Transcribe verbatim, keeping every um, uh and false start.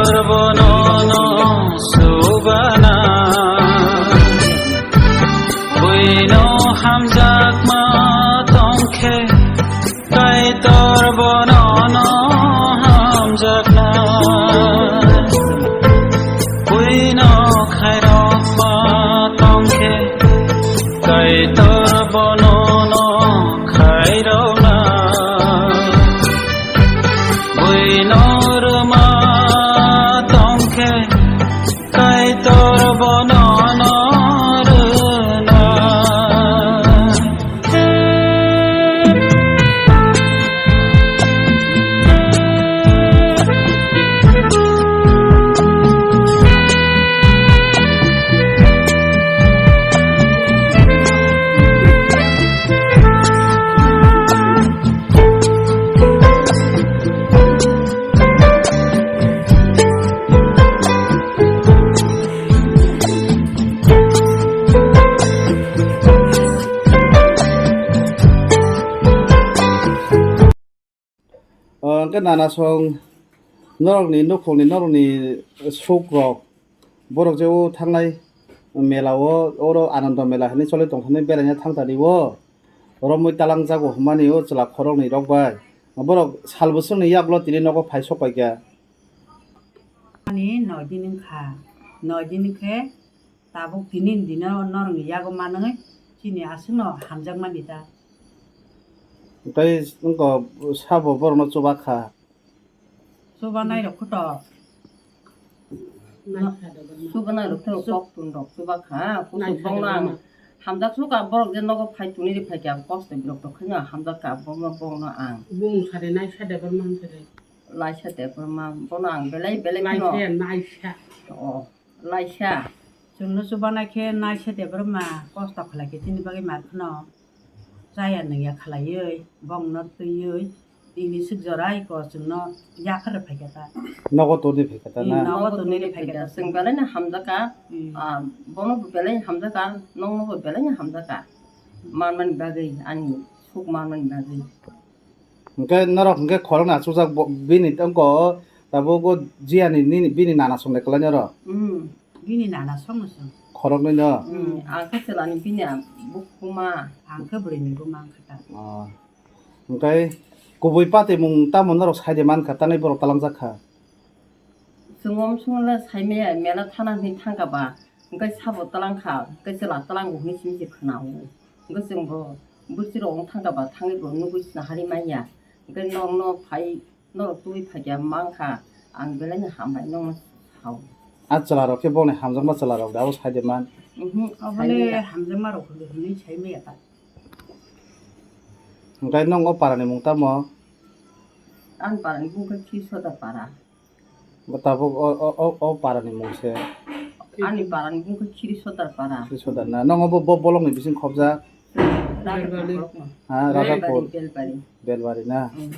Bono no subana, buino hamjakma tongkhe, Kaitor bono no hamjakna. Buino khairokma tongkhe, Kaitor bono no khairokna. Buino rwma tongkhe, Kaitor bono no rwna. O, hwnkhe nanasong norokni nukhungni, norokni sukrok, borok je o thangnai mela o, oro Anando mela hinwi choli tongthani beraina thangtani o, romwi talangjago hwnmani o chwla khoroknwi rok bai. Borok sal bwswkni yagulo tini nogo phai sok paikha. Ani noi din wngkha, noi din khe tabuk tini ni dino norokni yago manwi chini aswkno hamjakmani ta. Tei wngkha sabo borokno chuba kha. Chubanai rok khe to. Chubanai rok khe to kok tun rok chuba kha. Kusuk bongno ang hamjak suka borok je nogo phai tuni ri phai kha kosto birok to kheno hamjak kha bongno bongno ang. Bung sari nai sade borman sade. Laisa de borma bono ang belai belai kheno. Laisa, naisa. O, laisa. Chwngno chubanai khe naisa de borma kosto khlai khe chini bagwi mar kheno. Chaya nungya khlaiwi, bongno twiwi, tini swk jorai ko chwngno yakhar rw phaikha ta. Nogo toni phaikha ta na? Hmm, nogo toni rw phaikha ta. Chwng belai no hamjakha, hmm, ah, bono bo belai hamjakha, nokno bo belai no hamjakha. Manmani bagwi, ani suk manmani bagwi. Hwnkhe norok hwnkhe khoroknwi achukjak bo-, bini tongko tabuk o jiyani nini, bini nana songni kwlai norok? Hmm. Bini nana songno song. Khoroknwi no? Hmm, ang khe chwlani bini buma. Ang khe bwrwini buma wngkha ta. Oh. Hwnkhe kubui patimung tamo norok saide mankha, tanwi borok talangjak kha? Chwng omsongo le saimaya mela thana hinwi thangkha ba, hwnkhe sabo twlang kha, hwnkhe chwla twlango hinwi simi se khwnao. Hwnkhe chwngbo bwsirok wng thangkha ba, thangwi bo nugwi sinahari manya. Hwnkhe nokno phai, norok twi phaikha mankha, ang belai no hambai nokno sao. A chwlarok khe bongni hamjakma chwlarok da, abo saide man? Mhm, abole saimaya. Hamjakma rok hinwi saimaya ta. Hwnkhe nokno parani mung tamo? Ani parani bung khe Khiri Sodar para. Bo tabuk o, o, o, o parani mung se. Ani parani bung khe Khiri Sodar para. Khiri Sodar na? Nokno bo, bo bolongni bising khobjak? Rajakpur bolongno. Ha, Rajakpur. Belbari, Belbari. Belbari na? Mm.